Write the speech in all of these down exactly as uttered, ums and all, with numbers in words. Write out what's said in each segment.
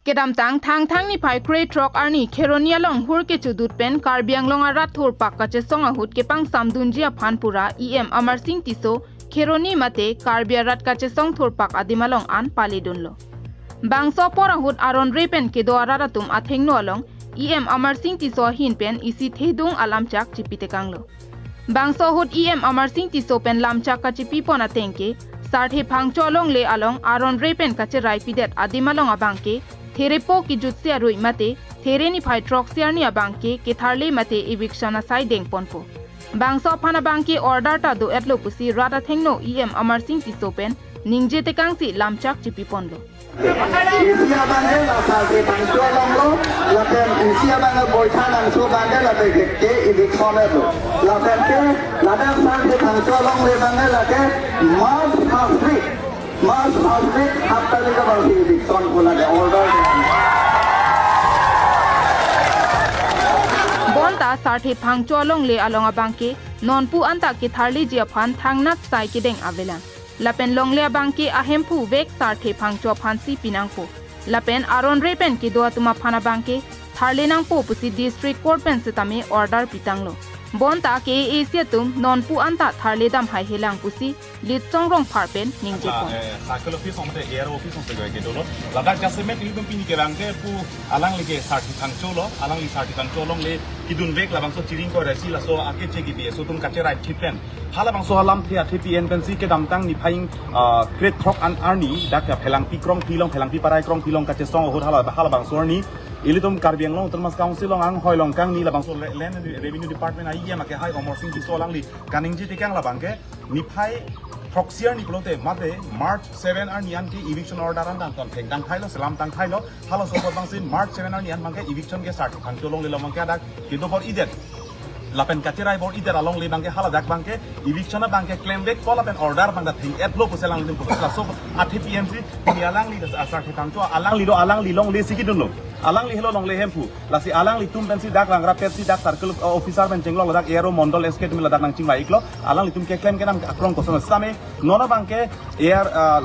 Kedamtang Thangthang niphai krethrok arni Kheroni along hur kechudut pen Karbi Anglong arat thurpak kachesong ahut kepangsamdunji aphan pura E M Amarsing Tisso Kheroni mate Karbi arat kachesong thurpak adim along an paledunlo. Bangso apor ahut aron re pen kedo arat atum athengno along E M Amarsing Tisso ahin pen isi thedung alamchak chipitekanglo. Bangso ahut E M Amarsing Tisso pen lamchak kachipipon ateng ke Sarthe Phangcho alongle along aron re pen kacheraipidet adim along abangke therepo kejutsi arui mate there niphai throksi arni abangke ketharle mate eviction asai dengponpo. Bangso aphan abangke order ta do-etlo pusi rat athengno E M Amarsing Tisso pen ningjetekangsi lamchak chipiponlo. Isi abangke la Sarthe Phangcho alonglo, lapen isi abangke Boithalangso abangke lapen ke eviction lo. Lapen ke ladak Sarthe Phangcho alongle abangke lake March first week, March first week, hapta dika abangsi eviction pu lake order. Bonta Sarthe Phangcho alongle along abangke nonpu anta ketharleji aphan thangnat sai kedeng avelang. Lapen longle abangke ahemphu vek Sarthe Phangcho aphansi pinangpo. Lapen aron re pen kedo atum aphan abangke tharle nangpo pusi District Court pen setame order pitanglo. Bonta K A A C atum nonpu anta tharle dam haihelang pusi Litsong Rongphar pen ningjepon. Eh, circle office mate A R O office alongsi kedo lo. Ladak jasemet ilitum pini kevang ke pu alangli ke Sarthe Phangcho lo, alangli Sarthe Phangcho alongle kedun vek labangso chiring ko resi laso ake che ke D S O atum kacherai thip pen. Halabangso alamthe athepi en pensi kedamtang niphai, ah, krethrok an arni dak ke Phelangpi krongpi along, Phelangpi parai krongpi along kachesong ahut hala, halabangso arni ilitum Karbi Anglong Autonomous Council along anghoi along kangni labangso le-, Land and Revenue Department a E M ake hai Amarsing Tisso alangli kaningjetekang labangke niphai throksi arni pulote mate March seven arni an ke eviction order an dangton thengtang thailo, selamtang thailo, halaso apot abangsi March seven arni an abangke eviction ke Sarthe Phangcho alongle along abangke adak kedo bor-idet. Lapen kacherai bor-idet alongle abangke haladak abangke eviction abangke klem vekpo lapen order abang ta theng-etlo pusi alanglitum pulo. Laso athepi ensi pini alangli Sarthe Phangcho alangli do, alangli longle si kedunlo. Alangli helo longle hemphu. Lasi alanglitum pensi dak rangrap petsi dak circle, uh, officer pen chenglok ladak A R O mondol S K atum ladak nangchingvai-iklo. Alanglitum keklem kenam akrong koson same. Non abangke A R, uh,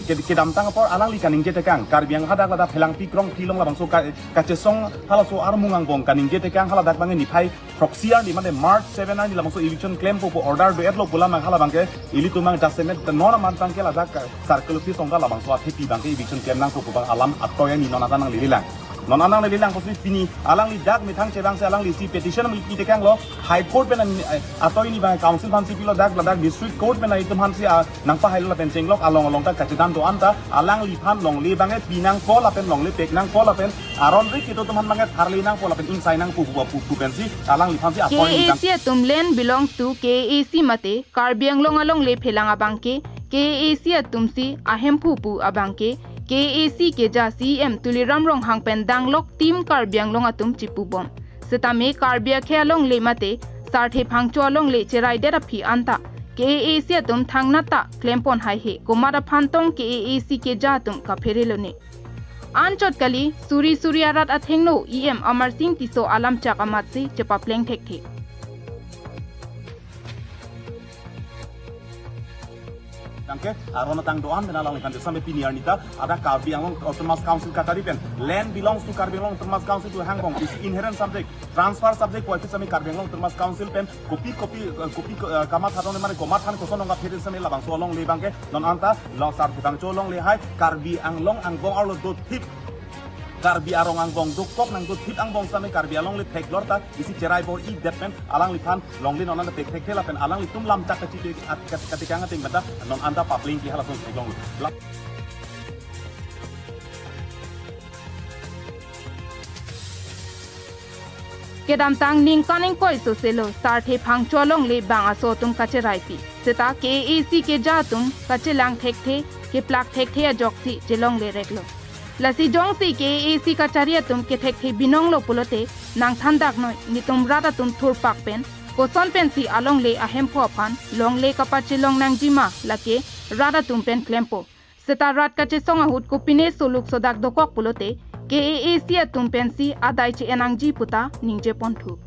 ke, kedamtang apor alangli kaningjetekang. Karbi Anglong hadak ladak Phelangpi krongpi along labangso ka, kachesong halaso armung angbong kaningjetekang haladak abangke niphai throksi arni mate March seven arni labangso eviction klempo pu order do-etlo pu alam halabangke ilitum abang jasemet non amat abangke ladak circle office along labangso athepi abangke eviction klem nangpo pu abang alam atoi arni non anta nanglelelang. Non anta nanglelelang pusi pini alangli dak methang chevangsi alangli si petition nangpitekanglo, High Court pen, eh, atoi arni abang council aphansi pilo, dak ladak District Court pen itum aphansi, ah, nangpahailo lapen chenglok along along ta kachedam do-an ta alangliphan longle abangke pinangpo lapen longle pek nangpo lapen aron re kedo atum aphan abangke tharle nangpo lapen ingsai nangpo pu, pu, pu pensi alangliphansi appoint nang. K A A C atum land belongs to K A A C mate Karbi Anglong alongle phelang abangke K A A C atumsi ahemphu pu abangke K A A C keja C E M Tuliram Ronghang pen danglok Team Karbi Anglong atum chipubom. Setame Karbi akhei alongle mate Sarthe Phangcho alongle cheraidet aphi anta K A A C atum thangnat ta klempon haihe, komat aphan tong K A A C keja atum kapherelone. Anchot kali, suri suri arat athengno E M Amarsing Tisso alamchak amatsi chepapleng thekthe. Tangke, aron atang do-an pen alangliphan te same pini arni ta, ada Karbi Anglong Autonomous Council kachari pen, land belongs to Karbi Anglong Autonomous Council pu hangbong, isi inherent subject, transfer subject pu ake same Karbi Anglong Autonomous Council pen, kopi kopi, eh, kopi, eh, kamatha dong mane komathan koson dong kaphere same labangso alongle abangke, non anta, lo Sarthe Phangcho alongle hai, Karbi Anglong angbong arlo dothip, Karbi arong angbong dokok nang dothip angbong same Karbi alongle theklor ta isi cherai bor-idet pen alangliphan longle non anta pek thekthe lapen alanglitum lamchak kachi ke at kat katikang ateng bata non anta papleng ke halason theklong. La- Kedamtang ningkan ingkoi soselo Sarthe Phangcho alongle bang aso atum kacheraipi. Seta K A A C keja atum kachelang thekthe, keplak thekthe ajoksi chelonglereklo. Lasi jongsi K A A C kachari atum kethekthe binonglo pulote nangthandaknoi, netum rat atum thurpak pen koson pensi alongle ahemphu aphan longle kapachelong nangjima, lake rat atum pen klempo. Seta rat kachesong ahut kopine soluk sodak dokok pulote K A A C atum pensi adai che-en nangji puta ningjeponthu.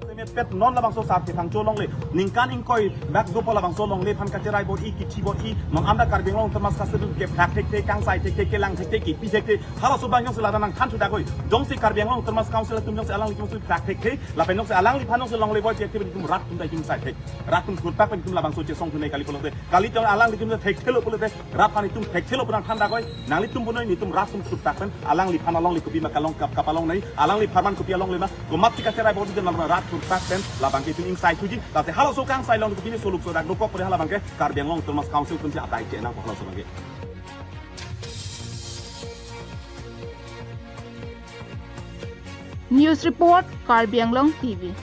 Seme Pet non labangso Sarthe Phangcho alongle, ningkan ingkoi bak dopo labangso alongle aphan kacherai bor-i, kithi bor-i, non anda Karbi Anglong Autonomous Council ke phak thekthe, kangsai thekthe, kelang thekthe, kipi thekthe, halaso abang jongsi ladak nangthan thudakoi. Jongsi Karbi Anglong Autonomous Council atum jongsi alanglitum jongsi phak thekthe, lapen jongsi alangliphan jongsi longle bor-i thekthe, itum rat atum ta itum sai thek. Rat atum thurpak pen itum labangso chesong thunei kali pulote. Kali jong alanglitum thekthelo pulote, rat aphan itum thekthelo pu nangthan dakoi. Nanglitum punoi, netum rat atum thurpak pen alangliphan alongle kopi ma kalong kap, kap alongnei, alangli apharman kopi alongle ma, komatsi kacherai bor-i, itum rat thurpak pen labangke itum ingsai thuji. Tate halaso kangsai along kopi ni soluk sodak dokok pore halabangke Karbi Anglong Autonomous Council atumsi adai chenang halaso abangke. News report, Karbi Anglong T V.